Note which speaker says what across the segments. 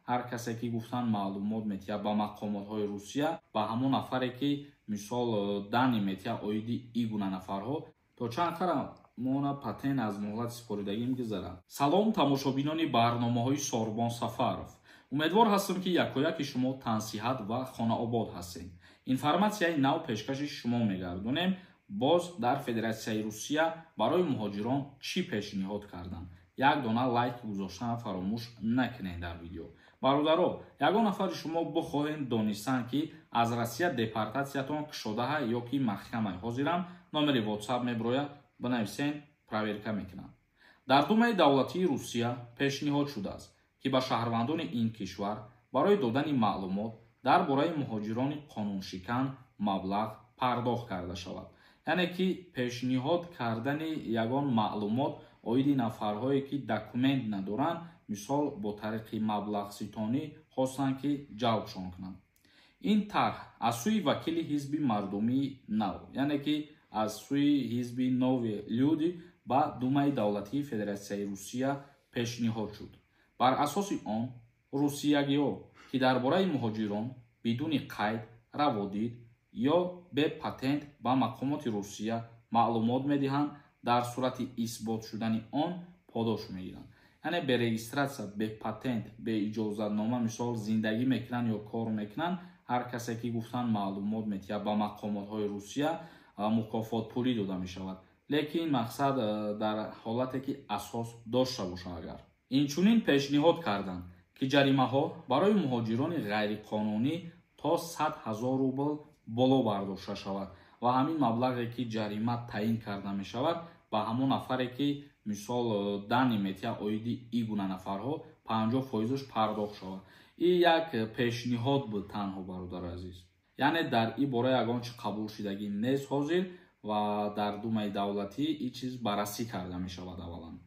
Speaker 1: Ҳар касе ки гуфтан маълумот метиҳад ба мақомотҳои Русия, ба ҳамон нафаре ки, мисол, данные метиҳад оиди ин гуна нафарҳо, то чанд қара мона патент аз муҳлати супоридагӣ мегузарад. Салом, тамошобинони барномаҳои Сорбон Сафаров. Умедвор ҳастам, ки якояки шумо тансиҳат ва хонаобод ҳастед. Информатсияи нав пешкаши шумо мегардонем. Боз дар Федератсияи Русия барои муҳоҷирон чӣ пешниҳод карданд? Як дона лайк гузоштан фаромӯш накунед дар видео. Бародаро, ягон нафари шумо бихоҳед донистан, ки аз Россия депортатсиятон кушодаҳа ё ки маҳкамай, ҳозирам номери WhatsApp мебирояд, бинависен, проверка мекунам. Дар Думаи давлатии Русия пешниҳод шудааст, ки ба шаҳрвандони ин кишвар барои додани маълумот дар бораи муҳоҷирони қонуншикан маблағ пардохт карда шавад. Яъне ки пешниҳод кардани ягон маълумот оиди нафарҳое ки документ надоранд, мисол, бо тариқи маблағситонӣ хостанд, ки ҷалбшон кунанд. Ин тарҳ аз сӯи вакили ҳизби Мардумии нав, яъне ки аз сӯи ҳизби Новые люди, ба Думаи давлатии Федератсияи Русия пешниҳод шуд. Бар асоси он русиягиҳо, ки дар бораи муҳоҷирон бидуни қайд, раводид ё бе патент ба мақомоти Русия маълумот медиҳанд, дар сурати исбот шудани он подош мегиранд. Яъне бе регистрация, бе патент, бе иҷозатнома, мисол, зиндагӣ мекунанд ё кор мекунанд, ҳар касе ки гуфтан маълумот метиҳад ба мақомотҳои Русия, мукофотпулӣ дода мешавад. Лекин мақсад, дар ҳолате ки асос дошта бошад. Агар инчунин пешниҳод карданд, ки ҷаримаҳо барои муҳоҷирони ғайриқонунӣ то 100 000 рубл боло бардошта шавад ва ҳамин маблағе ки ҷарима таъин карда мешавад, ба ҳамон нафаре ки, мисол, данные метиҳад оиди ин гуна нафарҳо, 50 фоизаш пардохт шавад. Ин як пешниҳод буд танҳо, бародари азиз. Яъне дар ин бора ягон чи қабул шудагӣ нест ҳозир ва дар Думаи давлатӣ ин чиз баррасӣ карда мешавад аввалан.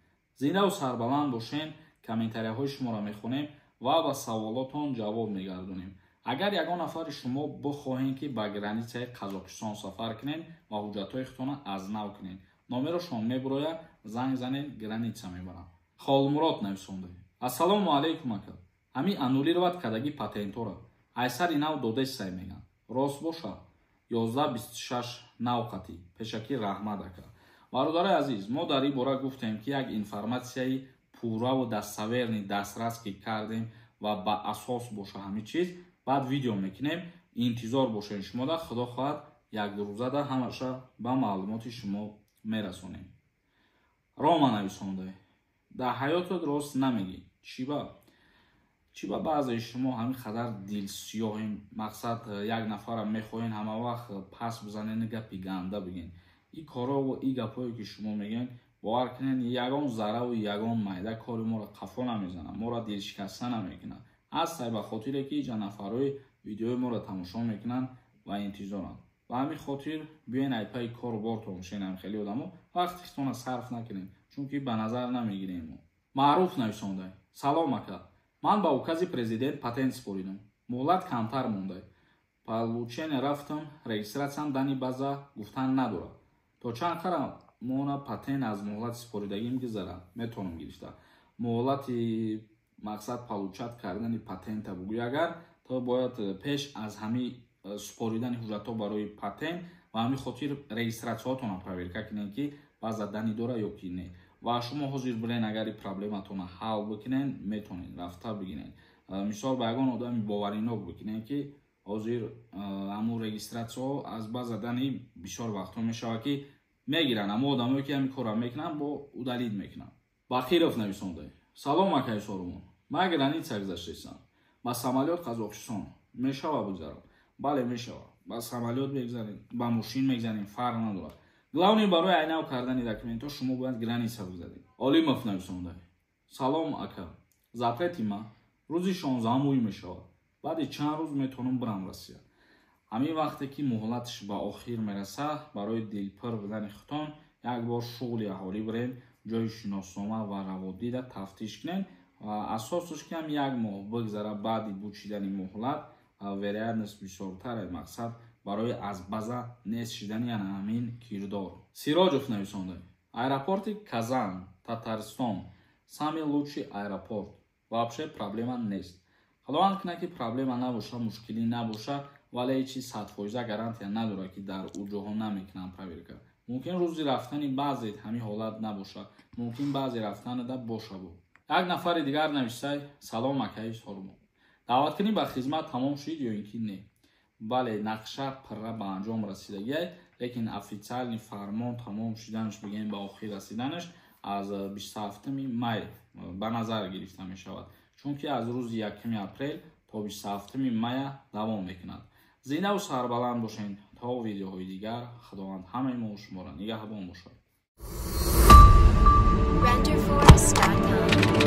Speaker 1: Зиндаву сарбаланд бошен. Комментарияҳои шуморо мехонем ва ба саволотон ҷавоб мегардонем. Агар ягон нафари шумо бихоҳем, ки ба границаи Қазоқистон сафар кунед ва ҳуҷҷатҳои худтонро аз нав кунед, номерошон мебурояд, занг занед, граница мебаранд. Холмурод нависонда: «Ассалому алайкум, ака. Ҳамин аннулировать кардагӣ патентҳоро айсари нав додесай меган, рост боша? 1126 нав қатӣ пешакӣ раҳмат, ака». Бародарои азиз, мо дар ин бора гуфтем, ки як информатсияи пурраву достоверный дастрас ки кардем ва ба асос боша ҳамин чиз, баъд видео мекунем. Интизор бошед шумода, худо хоҳад, як рӯзада ҳамаша ба маълумоти шумо мерасонем. Рома нависонда: «Дар ҳаётат рост намегӣ, чӣ ба? Чӣ ба баъзеи шумо ҳамин қадар дилсиёҳем? Мақсад, як нафара мехоҳен ҳама вақт пас бизанен, гапи ганда биген. Ин корову ин гапҳое ки шумо мегӯен, бовар кунед, ягон зараву ягон майда кори моро қафо намезанад, моро дилшикаста намекунад. Ҳастай, ба хотире ки иҷа нафарҳои видеои моро тамошо мекунанд ва интизоранд. Ба ҳамин хотир биёен, айпаи кору бортон шенам. Хеле одамо вақти хитона сарф накунем, чунки ба назар намегирем мо». Маъруф нависонда: «Салом, ака. Ман ба укази президент патент супоридам, муҳлат камтар монда. Получение рафтам, регистратсиям данные база гуфтан надорад. То чанд қара мона патент аз муҳлати супоридагӣ мегузарад, метавонам гирифта?» Муҳлати, мақсад, получать кардани патента бугӯй, агар то бояд пеш аз ҳамин супоридани ҳуҷҷатҳо барои патент ва ҳамин хотир регистратсияҳотонро проверка кунед, ки база данные дора ё ки не. Ва шумо ҳозир бирен, агар ин проблематонро ҳал бикунед, метавонед рафта бигиред. Мисол, ба ягон одами боваринок бикунед, ки ҳозир ҳамун регистратсияҳо аз база данные бисёр вақтҳо мешавад, ки мегиранд. Ҳамо одамое ки ҳамин корро мекунанд, бо удалить мекунанд. Бақиров нависонда: «Салом, акаи Сорумон. Ман граница гузаштаистам, ба самолёт Қазоқистон мешава бигзарам?» Бале, мешава. Ба самолёт мегзарем, ба мошин мегзарем, фарқ надорад. Главный, барои айнав кардани документҳо шумо бояд граница бигзаред. Олимов нависонда: «Салом, ака. Запрети ман рӯзи 16-ум ӯй мешавад. Баъди чанд рӯз метавонам бирам Россия?» Ҳамин вақте ки муҳлаташ ба охир мерасад, барои дилпур будани худтон як бор шуғли аҳолӣ бирен, ҷои шиноснома ва раводида тафтиш кунед ва асосаш ки ҳам як моҳ бигзара баъди бучидани муҳлат, вероятность бисёртаре, мақсад, барои аз база нест шидани ана ҳамин кирдор. Сироҷов нависонда: «Аэропорти Казан, Татарстон, самый лучший аэропорт, вообще проблема нест». Худованд кунад, ки проблема набоша, мушкилӣ набоша, вале ҳеҷ чиз 100% гарантия надорад, ки дар ӯ ҷоҳо намекунанд проверка. Мумкин, рӯзи рафтани баъзе ҳамин ҳолат набоша, мумкин, баъзе рафтанада бошабу. Як нафари дигар нависай: «Салом, акаи Сормо, даъваткунӣ ба хизмат тамом шуд ё ин ки не?» Бале, нақша пурра ба анҷом расидагиай, лекин официальный фармон тамом шуданаш, бигем, ба охир расиданаш аз 27 май ба назар гирифта мешавад, чунки аз рӯзи 1 апрел то 27 мая давом мекунад. Зиндаву сарбаланд бошед то видеоҳои дигар. Худованд ҳамаи мо шуморо нигаҳбон бошад.
Speaker 2: Renderforest.com.